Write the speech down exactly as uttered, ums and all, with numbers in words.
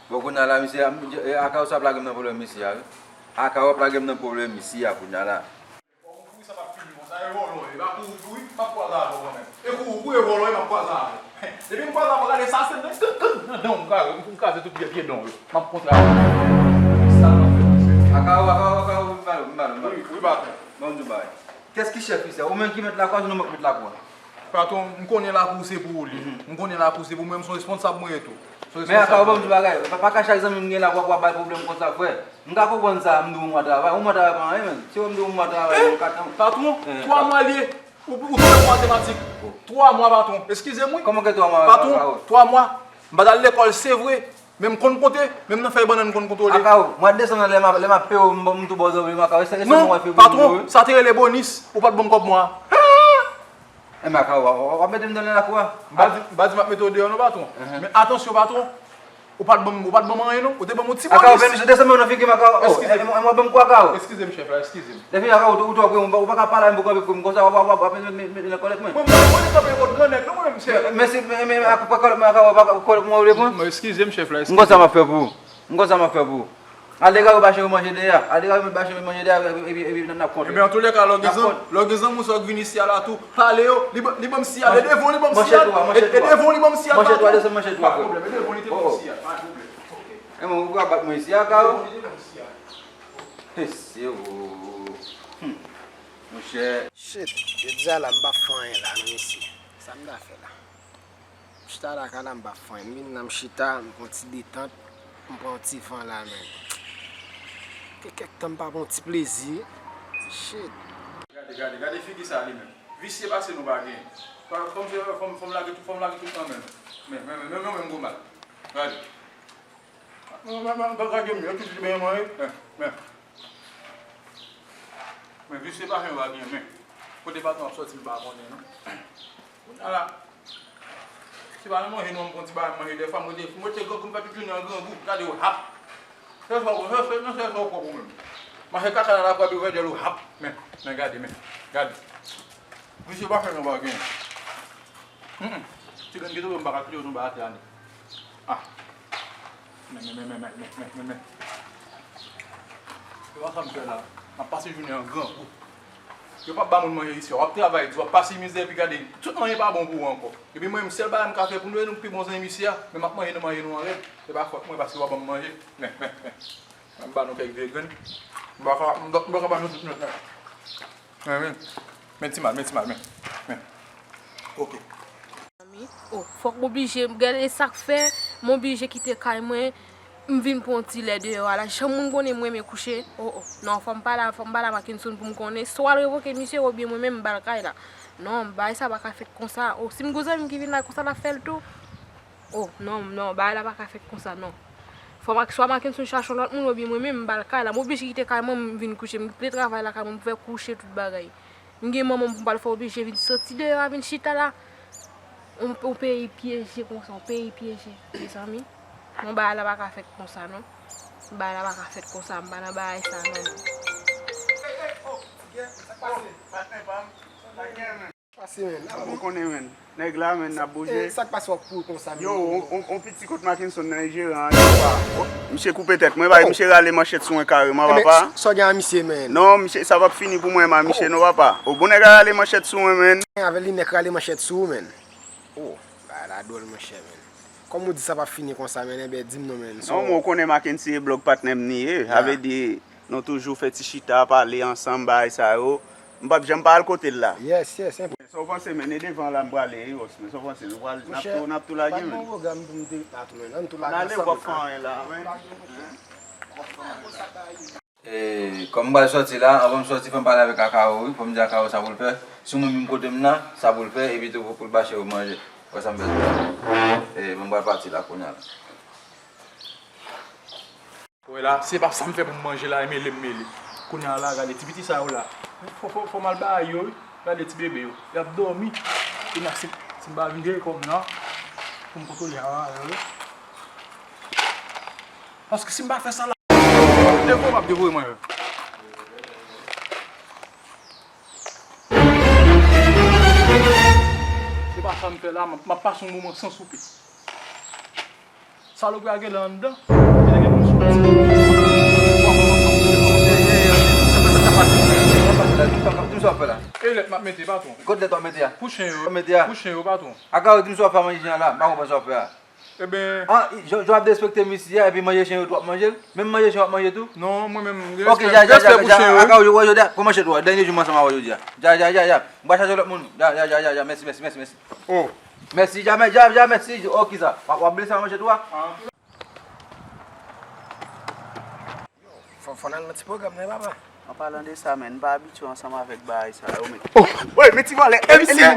Bon, kounye a la, misye, e, Akawo sa ap lage m nan pwoblèm isi a, wi. Akawo ap lage m nan pwoblèm isi a, kounye a la. Kouri sa p ap fini konsa, e vòlò, e pa kouri, kouri, m ap kwaze avè w kanmenm. E kouri, kouri, e vòlò, e m ap kwaze avè w. Depi m kwaze avè w, gade sa, se nan, nan, nan dan w, m kraze, m kraze tout pye, pye dan w yo. M ap kontre avè w. Sa m ap fè, mesye. Akawo, Akawo, Akawo, m ba nou, m ba nou, m ba nou. Wi, wi, patwon. Ban m di w bagay. Kès ki chèf isi a? Ou menm ki mèt lakou a, se nou k mèt lakou a? Patwon, m konnen lakou se pou ou li. Mhm. M konnen lakou se pou mwen, m se yon responsab mwen ye tou. Se yon Men responsab Akawo, ban m mwen di bagay. Pa, pa ka chak zanmi m gen lakou a pou w ap bay pwoblèm konsa, frè. M ka konprann sa, m di w yon mwa travay. Yon mwa travay pa anyen, menn. Si w di w yon mwa travay, yon kat an. Patwon, twa mwa li ye. Ou, ou tonbe pou matematik. Twa mwa, patwon. Eskize m, wi. Kòman ke twa mwa, Akawo? Patwon, twa mwa. M pa t al lekòl, se vre. Men m konn konte, menm nan fèy bannann m konn konte w li. Akawo, mwa desanm nan, lè m ap, lè m ap peye w, m, m tou ba w zanmi m, Akawo. E sa, e sa mwen fè pou ou, wi. Non, patwon, sa te rele bonis. Ou pa t ban m kòb mwa a. Enben, Akawo, w, w, w ap mete m deyò nan lakou a? M pa di, m pa di m ap mete w deyò non, patwon. Enhen. Men atansyon, patwon. Ou pa t ban m, ou pa t ban m anyen non. Ou te ban m yon ti bonis. Akawo, bèl misye, desanm nan nan figi m, Akawo. Oh, eskize m. E, e, e, w ap ban m kou, Akawo? Eskize m, chèf la, eskize m. Depi, Akawo, ou, ou twò pre m, ou pa ka pale avè m pou kanpe pou m konsa, w ap, w ap, w ap mete m nan kòlèt mwen. Mwen, mwen, mwen te kanpe kot grannèg non, mwen menm, chèf. Men si, men, men, men, Akawo, pa kòlèt mwen, Akawo, pa kòlèt mwen ou vle pran? Mwen, eskize m, chèf la, eskize m. M konn sa m ap fè pou ou. M konn sa m ap fè pou ou. Al degare ba cheri manje dèyè. Al degare ba cheri manje dèyè, epi, epi, epi n ap kontre. Ebyen, antoulekan, lè w gen zanmi, lè w gen zanmi w sa w k vin isi a la tou, pale yo, li ban, li ban m si a, e devan w li ban m si a, e devan w li ban m si a, pa pwoblèm, e devan w li te ban m si a, pa pwoblèm. Enben, ou pral bat mwen isi a, Akawo? Mesye, o. Hmm. Monchè. Shit, jodi a la, m p ap fè anyen la, non, mesye. Sa m ta fè la? M chita lakay la, m pa fè anyen. M vin la, m chita, m pran ti detant, m pran ti van la, men. Gen kèk tan m pa pran ti plezi. Shit. Gade, gade, gade figi sa li menm. Visye pase nou pa gen. Fò m, fò m, fò m lage tout, fò m lage tout kanmenm. Men, men, men, men, men, men, gwo mal. Gade. Men, men, men, gade m, yo tout byen mwen, men, men. Men visye pa fen pa byen, men. Kote patwon ap sòti, m pa konnen, non. Kounye a la, se pa nan manje, non, m pran ti bagay manje, dèfwa, m rete, m rete grangou, m fè tout jounen an grangou. Gade w, hap. Se sa w, se, se, non, se sa w kwè pou mwen. Manje kaka nan lakou, epi w fè dyòl ou, hap. Men, men, gade, men, gade. Visye pa fen pa byen. Mm, mm. Ti grenn ki tonbe, m pa ka kite yo tonbe atè a, non. Ah. Men, men, men, men. Se pa sa m fè la. M ap pase jounen an grangou. Yo p ap ba moun manje isi a. W ap travay di, w ap pase mizè, epi gade, tout manje pa bon pou ou ankò. Epi mwen menm, sèl bagay m ka fè pou nou, e nou k pi bon zanmi isi a, men m ap manje nou, manje nou an rèd. Se pa fòt mwen, paske w ap ban m manje. Men, men, men. M ba nou kèk vye grenn. M pa ka, m pa ka ba nou tout nèt, non. Men, men. Men ti mal, men ti mal, men. Men. Ok. Zanmi, oh, fòk m oblije, gade sa k fè m oblije kite kay mwen, m vin pran yon ti lè deyò a la. Jan moun konnen m renmen kouche. Oh, oh. Non, fò m pale, fò m pale a Mackenson pou m konnen. Swa l revoke misye, oubyen mwen menm m ba l kay la. Non, bagay sa pa ka fèt konsa. Oh, si m gon zanmi m ki vin la konsa, l ap fè l tou. Oh, non, non, bagay la pa ka fèt konsa, non. Fò m ak, swa Mackenson chache yon lòt moun, oubyen mwen menm, m ba l kay la. M oblije kite kay mwen, m vin kouche. M kite travay lakay mwen, m fè kouche tout bagay. M gen manman m pou m pral fè oblije vin soti deyò a, vin chita la. On, on peyi pyeje konsa, on peyi pyeje, mezanmi. Non, bagay la pa ka fèt konsa, non. Bagay la pa ka fèt konsa, m pa nan bagay sa, non, non. Pase, men. Ou konnen, men. Nèg la, men, n ap bouje. E, sa k pase w ap kouri konsa, men? Yo, on, on, on piti kot Mackenson nan, e jeran an, yo, pa. Misye koupe tèt mwen, bay, misye rale manchèt sou mwen kareman, papa. Sa w gen a misye, men? Non, misye, sa p ap fini pou mwen, ma, misye, non, papa. O, bon nèg a rale manchèt sou mwen, men. Avè li nèk rale manchèt sou ou, men. O, bagay la dwòl, monchè, men. Kòm ou di sa p ap fini konsa, men, enben, di m non, men. Non, men, ou konnen Mackenson se blòk patnè m li ye. Sa vle di, nou toujou fè ti chita, pale ansanm, bagay sa yo. M p ap janm pa al kote l la. Yes, yes, enpò. Sa w panse, men, e devan la m prale, e, bòs, men sa w panse, nou pral, n ap tou, n ap tou lage, men. Monchè, pa t bon pwogram pou m te la tou, men. Ann tou lage ansanm. Ann ale, w ap fè anyen la, men. E, kòm m pral sòti la, anvan m sòti, fò m pale avèk Akawo, wi. Fò m di Akawo sa pou l fè. Si w menm vin kote m nan, sa pou l fè, epi tou pou, pou l ba cheri w manje. Wè sa m fè di w la. E, men m pral pati la, kounye a la. Wè la, se pa sa m fè pou m manje la, e mele m mele. Kounye a la, gade ti piti sa yo la. Fò, fò, fò m al bay yo, wi. Gade ti bebe yo. Y ap dòmi. Kounye a, si, si m pa vin dèyè kò m nan, pou m kontwole a, a, a, wi. Paske si m pa fè sa la, devore m ap devore mwen yo. Se pa sa m fè la, m ap, m ap pase yon moman san soupe. Salopri a genlè anndan. Genlè gen moun soti. Di m sa w ap fè la. E lèt m ap mete, patwon. Kot lèt w ap mete a? Pou chen yo. W ap mete a? Pou chen yo, patwon. Akaro, di m sa w ap fè manje chen an la. M pa konprann sa w ap fè a. Ebyen. Ah, jan, jan w ap derespekte misye a, epi manje chen yo tou w ap manje l? Menm manje chen yo w ap manje tou? Non, mwen menm, gen respè, gen respè pou chen yo. Akaro, wè yo dèyè, kòman chen tou a? Dènye jou m ansanm avè w jodi a. Ja, ja, ja, ja. M pral chache lòt moun. Ja, ja, ja, ja, ja. Mèsi, mèsi, mèsi, mèsi. Oh. Mèsi, ja, mè-, ja, ja, mèsi. Oh, kisa? W ap, w ap blese manje tou a? Ah. Fò, fò n al nan ti pwogram nan, papa. An palan de sa, men, m pa abitye ansanm avèk bagay sa yo, men. Oh, woy, men ti vòlè, e misye.